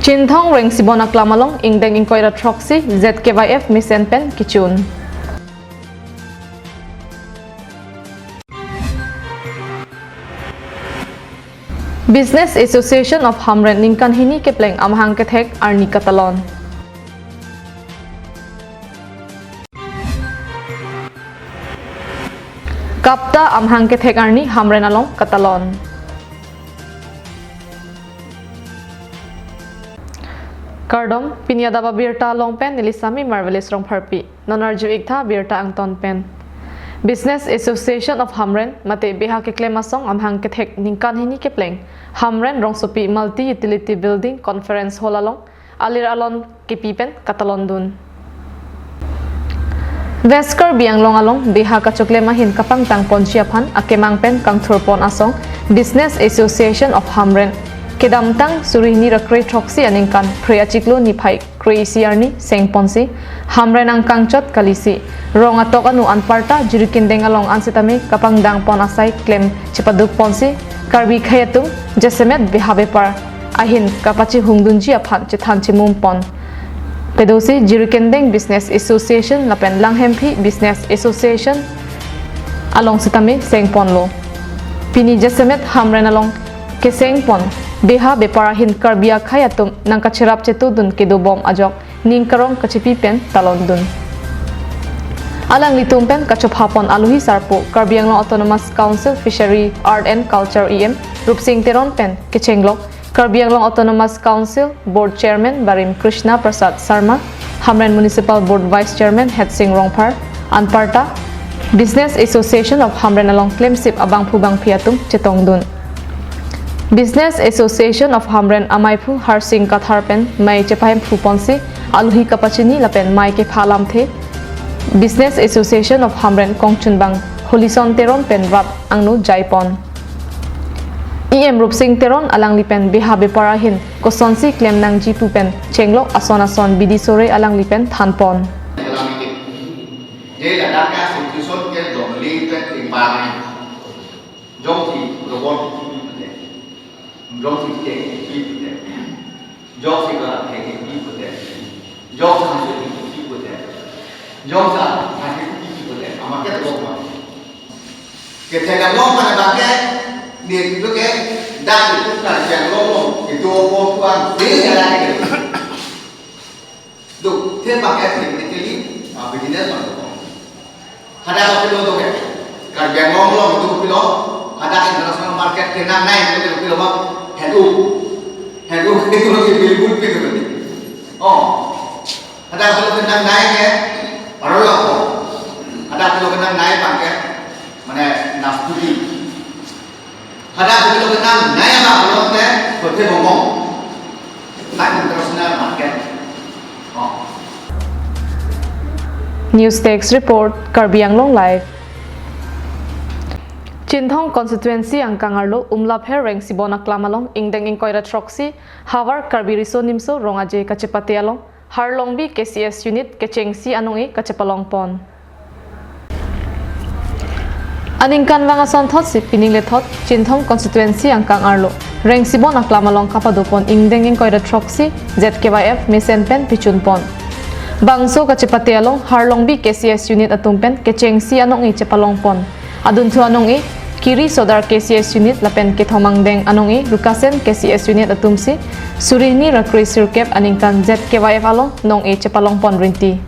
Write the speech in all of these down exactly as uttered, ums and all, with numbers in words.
Chinthong Rengsibon aklam along ingdeng ingkoi ra throksi Z K Y F mesen pen kechun. Business Association of Hamren ningkan hini kepleng amahang kethek arni katalon. Kapta amahang kethek arni Hamren along katalon. Kardom, pini adap abirta along pen neli Sami Marvelous Rongpharpi. Non arju-ik tha birta angton pen. Business Association of Hamren mate beha keklem asong amahang kethek ningkan hini kepleng Hamren Rongsopi Multi Utility Building Conference Hall along alir alon kepi pen katalon dun. West Karbi Anglong along beha kachoklem ahin kapangtang ponji aphan akemang pen kangthur pon asong Business Association of Hamren kedamtang suri hini ra kre throksi aningkan Phre achiklo niphai kre isi arni seng ponsi Hamren angkang chot kalisi rong atok anu anparta Jirikindeng along ansitame kapangdang pon asai klem chepaduk ponsi Karbi akhei atum jasemet beha bepar ahin kapachihung dunji aphan chethan chemum pon. Pedosi Jirikindeng Business Association lapen Langhemphi Business Association along sitame seng ponlo. Pini jasemet Hamren along keseng pon beha bepar ahin Karbi akhei atum nangkacherap chetu dun kedo bom ajok ning karong kachepi pen talon dun. Alanglitum pen kachopha pon alohi sarpo Karbi Anglong Autonomous Council Fishery, Art and Culture E M Rupsing Teron pen kechenglok Karbi Anglong Autonomous Council Board Chairman Barim Krishna Prasad Sharma, Hamren Municipal Board Vice Chairman Hetsing Rongphar, anparta Business Association of Hamren along klemsip abangphu bangphi atum chetong dun. Business Association of Hamren amaiphu Harsing Kathar pen mei chepahemphu ponsi alohi kapachini lapen mei kepha lamthe Business Association of Hamren kongchunbang Holison Teron pen rat angno jai pon. E M Rupsing Teron alangli pen beha bepar ahin kosonsi klem nangji pu pen chenglok ason ason bidi sore alangli pen than pon. Jela daka situation ke dongli pe timbang. Jongsi robot ki pute. Jongsi ke ki pute. Jongsi ka ke ki pute. Jongsi ki pute. Jongsi ki pute. Ama ke robot ma. Kethek alam pada bangke, ni itu ke, dak itu kan yang lolong, itu orang tuan, dia jalan ke. Duk, the bangke technically, ah, business bang. Hadak kopilo duk ke, Karbi Anglong along itu kopilo, hadak international market kenang nai itu kopilo bang, H U. H U itu lagi beli beli gitu. Oh, hadak kopilo kenang nai ke, paralok. Hadak kopilo kenang nai bangke, mane nasputi. Hadak kopilo kenang nai abang belum te, kote bongong. Nang international market. Oh. News Desk Report, Karbi Anglong Live. Chinthong Constituency angkang arlo Umlapher Rengsibon aklam along ingdeng ingkoi ra throksi Havar Karbi Riso Nimso Rong Aje kachepate along Harlongbi K C S Unit kechengsi anong-e kachepalong pon. Aningkanvang asonthotsi pining lethot Chinthong Constituency angkang arlo Rengsibon aklam along kapado pon ingdeng ingkoi ra throksi Z K Y F mesen pen pichun pon. Bangso kachepate along Harlongbi K C S Unit atum pen kechengsi anong-e chepalong pon. Adunthu anong-e, Kiri Sodar K C S Unit lapen Kethom Angdeng anong-e, Rukasen K C S Unit atumsi suri hini ra kre sirkep aningkan Z K Y F along nong-e chepalong pon rinti.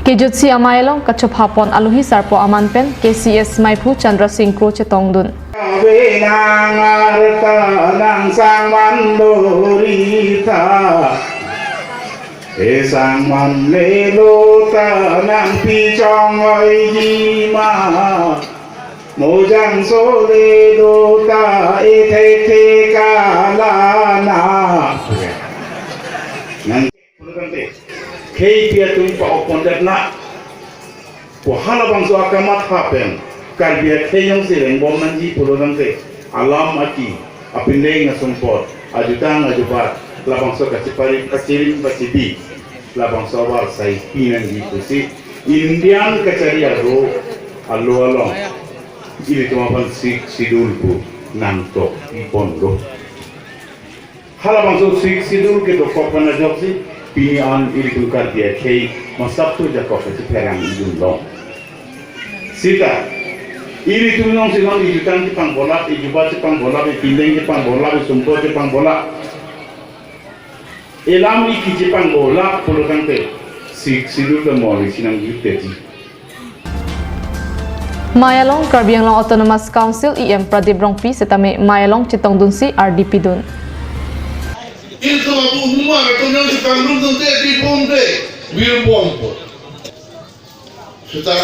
Kejutsi amei along kachopha pon alohi sarpo aman pen K C S maiphu Chandra Singh Kro chetong dun. Ave nang arta nang sangman dori tha. Esang man lelo ta nangpi chong-oiji ma. Mojang so lelo ta ethe the kalana. Nang khei pi atum pa-ok pon det na. Pu halabangso akamatha pen Karbi akhei jongsi rengbom nangji pulo tangte alam aki, apindeng asumpot, ajutang ajubat, labangso kachipari, kachirim kachibi, labangso abar sai pi nangji pusi Indian kachari aro alo along ilitum aphan Sixth Schedule pu nangtok ipon lo. Halabangso Sixth Schedule kedokok pen ajoksi pini an ilitum Karbi akhei masap tu jakok kachepherang idun long. Sita, ilitum long si non ijutang chepangbolap, ijubat chepangbolap, ipindeng chepangbolap, isumpo chepangbolap, ilam iki chepangbolap pulo tangte Sixth Schedule lo mo isi nang jutteji. Mei along Karbi Anglong Autonomous Council E M Pradip Rongpi setame mei along chetongdunsi ardi pidun. Ilitum abu humar atum yang sedang dum dum te di bom te, wir bom po. Sita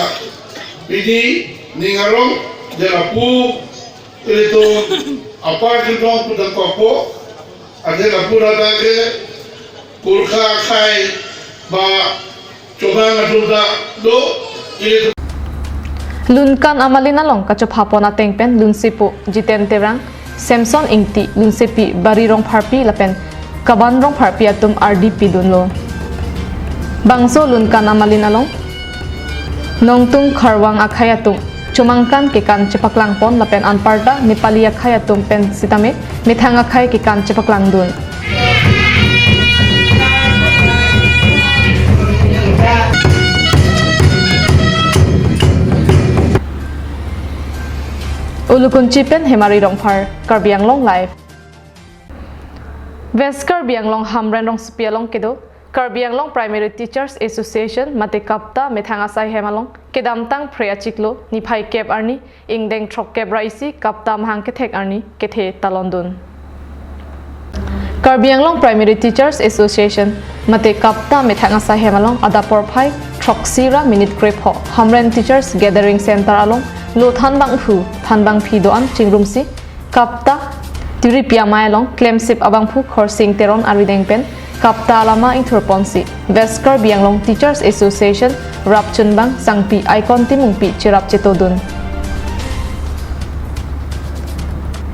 pini ning arong dia lapu ilitum apar kedong pudang kopo, ada lapu rada ke kurka khai ba Chobang aduda do, ili Lunkan amalin along kachopha pon ateng pen lunsepo Jiten Terang, Samson Ingti, lunsepi Bari Rongpharpi lapen Kaban Rongpharpi atum ardi pidunlo. Bangso Lunkan amalin along Nongtung Kharwang akhei atum chomangkan kekan chepaklang pon lapen anparta Nepali akhei atum pen sitame methang akhei kekan chepaklang dun. Ulukunchi pen Hemari Rongphar, Karbi Anglong Live. West Karbi Anglong Hamren rongsopi along kedo Karbi Anglong Primary Teachers Association mate KAPTA methang asai hem along kedamtang Phre achiklo niphai kep arni ingdeng throkkep ra isi KAPTA mahang kethek arni kethe talon dun. Karbi Anglong Primary Teachers Association mate KAPTA methang asai hem along adap porphai throksi ra minute krepho Hamren Teachers Gathering Center along lo thanbangphu thanbangphi do-an chingrumsi KAPTA tiripi amei along klemsip abangphu Khorsing Teron arideng pen KAPTA alama ingthur ponsi West Karbi Anglong Teachers Association rapchunbang sangpi Icon Timungpi cherap chetodun.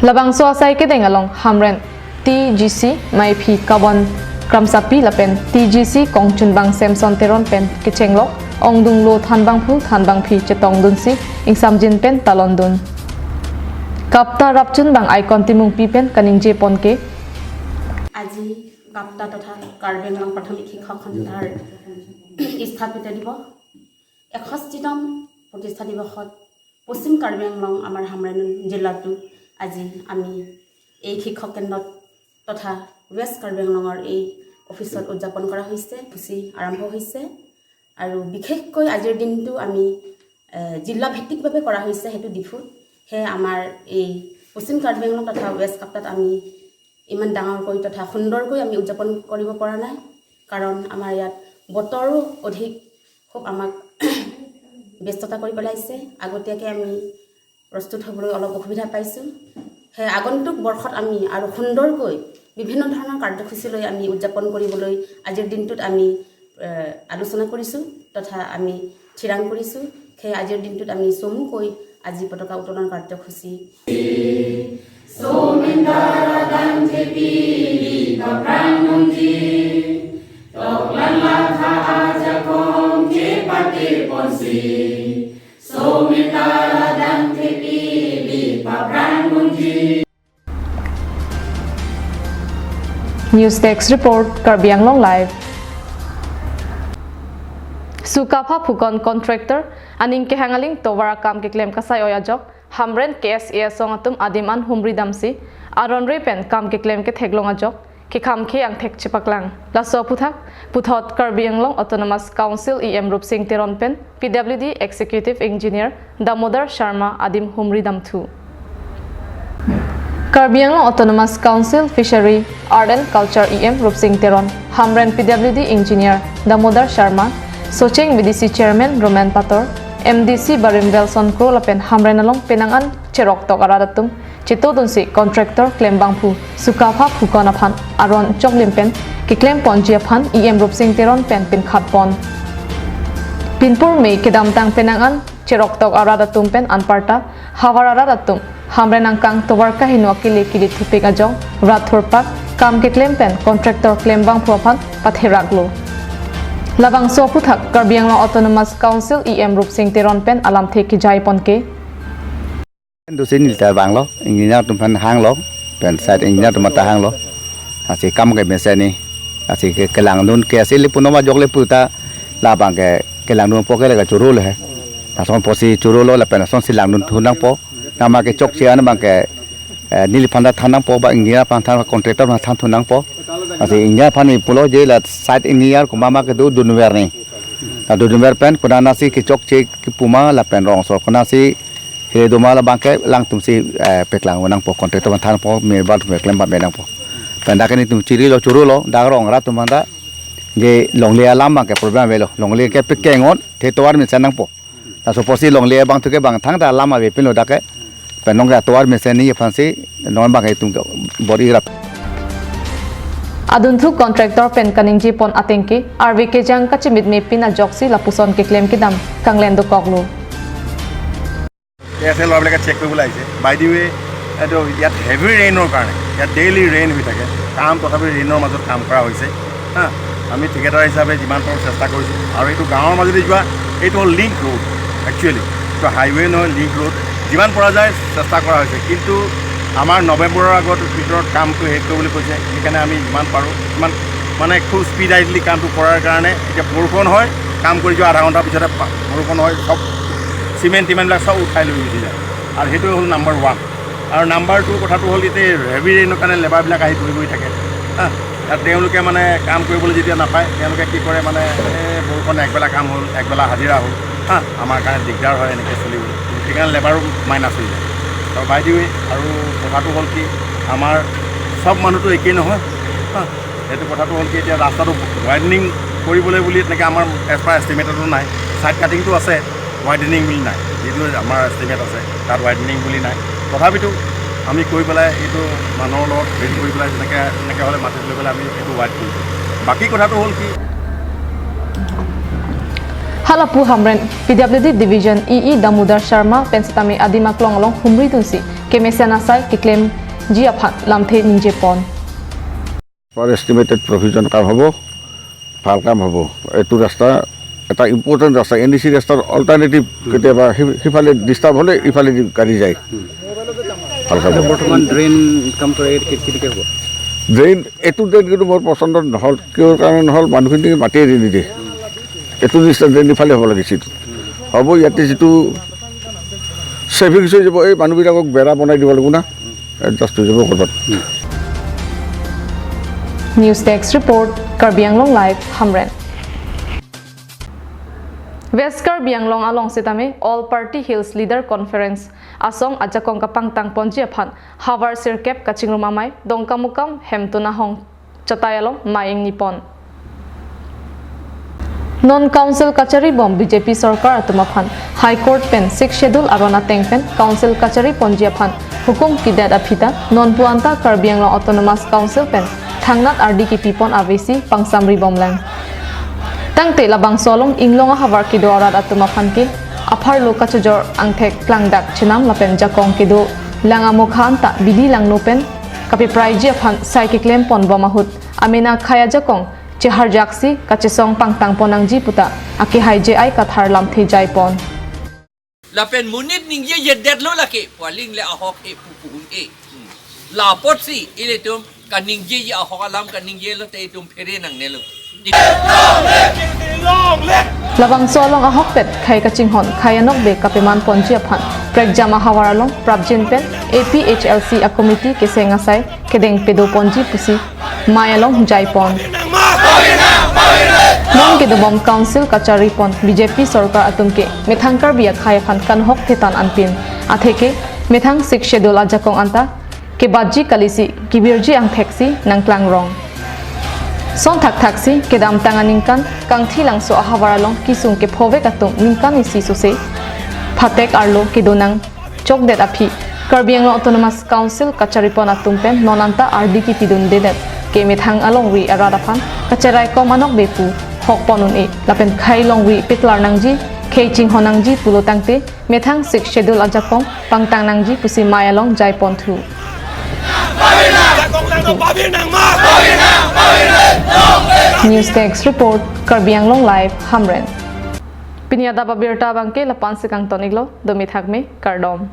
Labangso asai kedeng along Hamren T G C Maiphi Kabon Kramsapi lapen T G C kongchunbang Samson Teron pen kechenglok ongdung lo thanbangphu thanbangphi chetongdunsi ingsamjin pen talon dun. KAPTA rapchunbang Icon Timungpi pen kaningje ponke. আজি কাপ্তা তথা কাৰ্বি আংলং প্ৰাথমিক শিক্ষক সন্থাৰ স্থাপিত দিৱস এষষ্ঠিতম প্ৰতিষ্ঠা দিৱসত পশ্চিম কাৰ্বি আংলং আমাৰ হামৰেণ জিলাতো আজি আমি এই শিক্ষক কেন্দ্ৰত তথা ৱেষ্ট কাৰ্বি আংলঙৰ এই অফিচত উদযাপন কৰা হৈছে, সূচী আৰম্ভ হৈছে। আৰু বিশেষকৈ আজিৰ দিনটো আমি, এ, জিলা ভিত্তিকভাৱে কৰা হৈছে, সেইটো ডিফুত। সেয়ে আমাৰ এই পশ্চিম কাৰ্বি আংলং তথা ৱেষ্ট কাপ্তাত আমি ইমান ডাঙৰকৈ তথা সুন্দৰকৈ আমি উদযাপন কৰিব পৰা নাই, কাৰণ আমাৰ ইয়াত বতৰো অধিক খুব আমাক ব্যস্ততা কৰি পেলাইছে। আগতীয়াকৈ আমি প্ৰস্তুত হ'বলৈ অলপ অসুবিধা পাইছোঁ। সেয়ে আগন্তুক বৰ্ষত আমি আৰু সুন্দৰকৈ বিভিন্ন ধৰণৰ কাৰ্যসূচী লৈ আমি উদযাপন কৰিবলৈ আজিৰ দিনটোত আমি, এ, আলোচনা কৰিছোঁ তথা আমি থিৰাং কৰিছোঁ। সেয়ে আজিৰ দিনটোত আমি চমুকৈ আজি পতাকা উত্তোলন কাৰ্যসূচী Sumindara dan Tepi di Paprang Nungji, Toklan Lakha Ajakong Kepate Ponsi, Sumindara dan Tepi di Paprang Nungji. News Desk Report, Karbi Anglong Live. Sukapha Phukon contractor aning kehang aling tovar akam keklem kasai oi ajok Hamren K S A asong atum adim an humri damsi aron re pen kam keklem ketheklong ajok kekham khe angthek chepaklang. Laso aphuthak puthot Karbi Anglong Autonomous Council E M Rupsing Teron pen P W D Executive Engineer Damodar Sharma adim humri damthu. Karbi Anglong Autonomous Council Fishery, Art and Culture E M Rupsing Teron, Hamren P W D Engineer Damodar Sharma, Socheng V D C Chairman Roman Pator, M D C Barim Wilson Kro lapen Hamren along penang an cheroktok arat atum chetodunsi contractor klembangphu Sukapha Phukon aphan aron choklim pen keklem ponji aphan E M Rupsing Teron pen pinkhat pon. Pinpur May kedamtang penang an cheroktok arat atum pen anparta havar arat atum Hamren angkang tovar kaheno akele kili thupik ajok rat thurpak kam keklem pen contractor klembangphu aphan patheraklo. Labangso aphuthak Karbi Anglong Autonomous Council E M Rupsing Teron pen alamthe kejai ponke. Dosi neli ta vanglo, engineer atum aphan hanglo, pen site engineer atum ta hanglo. Lasi kam ke mesen ni. Lasi ke kelangdun ke asi le punom ajok le puta labang ke kelangdunpo ke le ke choro le he. Lason pusi chorolo lapen lasonsi langdun thu nangpo. Nama ke chokche an abang ke, eh, neliphan ta than nangpo ba engineer aphan than, contractor aphan than thu nangpo. Lasi engineer aphan ni pulo je la site engineer komat ma kedo dunver ni. La dunver pen konatsi kechokche kepu ma lapen rong asor konatsi hile do ma labang ke alangtum si, eh, paklang nangpo, contractor aphan thanpo, me ba tum klem ba me nangpo. Pen dak ke netum chirilo chorolo, dak rong rat atum aphan ta je longle alam abang ke problem avelo, longle ke pekeng-un, the tovar mesen nangpo. Laso pusi longle abang thu ke bang thangta alam avepinlo dak ke. Pen nong ke tovar mesen ni aphansi non abang ke itum ke bor-i rap. Adunthu contractor pen kaningjepon ateng ke arve kejang kachimit mepin ajoksi lapuson keklem kedam kanglen dokoklo. এছ এ ল'ৰাবিলাকে চেক কৰিবলৈ আহিছে। By the ৱে, এইটো ইয়াত হেভি ৰেইনৰ কাৰণে, ইয়াত daily rain হৈ থাকে, কাম তথাপি ৰেইনৰ মাজত কাম কৰা হৈছে। হা, আমি ঠিকাদাৰ হিচাপে যিমান পাৰোঁ চেষ্টা কৰিছোঁ। আৰু এইটো গাঁৱৰ মাজেদি যোৱা, এইটো হ'ল লিংক ৰোড, একচুৱেলি এইটো হাইৱে নহয়, লিংক ৰোড। যিমান পৰা যায় চেষ্টা কৰা হৈছে, কিন্তু আমাৰ নৱেম্বৰৰ আগত ভিতৰত কামটো শেষ কৰিবলৈ কৈছে। সেইকাৰণে আমি যিমান পাৰোঁ সিমান, মানে, খুব স্পিডাইটলি কামটো কৰাৰ কাৰণে এতিয়া বৰষুণ হয়, কাম কৰি যোৱা আধা ঘণ্টাৰ পিছতে পা- বৰষুণ হয়, চব চিমেণ্ট টিমেণ্টবিলাক চব উঠাই লৈ গুচি যায়। আৰু সেইটো হ'ল নাম্বাৰ ওৱান। আৰু নাম্বাৰ টু কথাটো হ'ল, এতিয়া হেভি ৰেইনৰ কাৰণে লেবাৰবিলাক আহি বহি বহি থাকে। হা, আৰু তেওঁলোকে মানে কাম কৰিবলৈ যেতিয়া নাপায়, তেওঁলোকে কি কৰে, মানে, এই বৰষুণ, একবেলা কাম হ'ল, একবেলা হাজিৰা হ'ল, হা, আমাৰ কাৰণে দিগদাৰ হয় এনেকৈ চলিবলৈ। সেইকাৰণে লেবাৰো মাইনাছ হৈ যায়। আৰু বাই দি ৱে, আৰু কথাটো হ'ল কি, আমাৰ চব মানুহতো একেই নহয়। হা, এইটো কথাটো হ'ল কি, এতিয়া ৰাস্তাটো ৱাইডনিং কৰিবলৈ বুলি তেনেকৈ আমাৰ এজ পাৰ এষ্টিমেটতো নাই। ছাইড কাটিংটো আছে, ৱাইডনিং বুলি নাই। যিটো আমাৰ এষ্টিমেট আছে, তাত ৱাইডনিং বুলি নাই। তথাপিতো আমি কৈ পেলাই এইটো মানুহৰ লগত হেৰি কৰি পেলাই যেনেকৈ, এনেকৈ হ'লে মাতি লৈ পেলাই আমি এইটো ৱাইড কৰিছোঁ। বাকী কথাটো হ'ল কি, Hala pu Hamren, P W D Division E E Damodar Sharma pen setame adim aklong along humri dunsi kemesen asai keklemji aphan lamthe ningjepon. পাৰ এষ্টিমেটেড প্ৰভিজন কাম হ'ব, ভাল কাম হ'ব। এইটো ৰাস্তা এটা ইম্পৰ্টেণ্ট ৰাস্তা, এন ডি চি ৰাস্তাৰ অল্টাৰনেটিভ। কেতিয়াবা সি- সিফালে ডিষ্টাৰ্ব হ'লে ইফালেদি গাড়ী যায়। ভাল কাম হ'ব। বৰ্তমান ড্ৰেইন কাম কৰে, কেনেকৈ হ'ব? ড্ৰেইন, এইটো ড্ৰেইন কিন্তু মোৰ পচন্দ নহ'ল। কিহৰ কাৰণে নহ'ল, মানুহখিনিয়ে মাটি এৰি নিদিয়ে। এইটো নিচিনা ড্ৰেইন ইফালে হ'ব লাগিছিল। হ'ব, ইয়াতে যিটো ছেভিংছ হৈ যাব, এই মানুহবিলাকক বেৰা বনাই দিব লাগিব না, এডজাষ্ট হৈ যাব ক'ৰবাত। News Desk Report, Karbi Anglong Live, Hamren. West Karbi Anglong along setame All Party Hills Leader Conference asong ajakong kapangtang ponji aphan havar sirkep kachingrum amei Dongkamukam Hemtun Ahong Chatai along mei ingni pon. Non Council kachari bom B J P sorkar atum aphan High Court pen Sixth Schedule aron ateng pen Council kachari ponji aphan hukum kedet aphi ta non pu anta Karbi Anglong Autonomous Council pen thangnat ardi kepi pon avesi pangsamri bomlang. Tangte labangso along inglong ahavar kedo arat atum aphan ke apharlo kachojor angthek klangdak chenam lapen jakong kedo lang amokha anta bidi langno pen kapepraiji aphan sai keklem pon bom ahut amena khei ajakong cheharjaksi kachesong pangtang pon nangji puta akehai J I Kathar lamthe jai pon. Lapen monit ningjejedet lo lake, pualing le ahok e pupu un e. Lapotsi ilitum kaningjeje ahok alam kaningje lote itum phere nangnelo. Labangso along ahokpet khei kachinghon khei anokbe kapeman ponji aphan prekjam ahavar along prapjin pen A P H L C a committee keseng asai kedeng pedo ponji pusi mei along jai pon. Non kedobom Council kachari pon B J P sorkar atum ke methang Karbi akhei aphan kanhok thetan anpin. Atheke methang Sixth Schedule ajakong anta kebatji kalisi kebirji angtheksi nangklangrong. Son thakthaksi kedamtang aningkan Kangthilangso ahavar along kesung kephovek atum ningkan isi sose phatek arlo kedonang chokdet aphi Karbi Anglong Autonomous Council kachari pon atum pen non anta ardi kepidundedet ke methang alongri arat aphan kacherai kom anokbe pu hok pon un-e lapen khei longri peklar nangji khei chinghon nangji pulo tangte methang Sixth Schedule ajakong pangtang nangji pusi mei along jai pon thu. News Desk Report, Karbi Anglong Live, Hamren. Pini adap abirta abangke lapu-an si kangton iklo, domi thakme, kardom.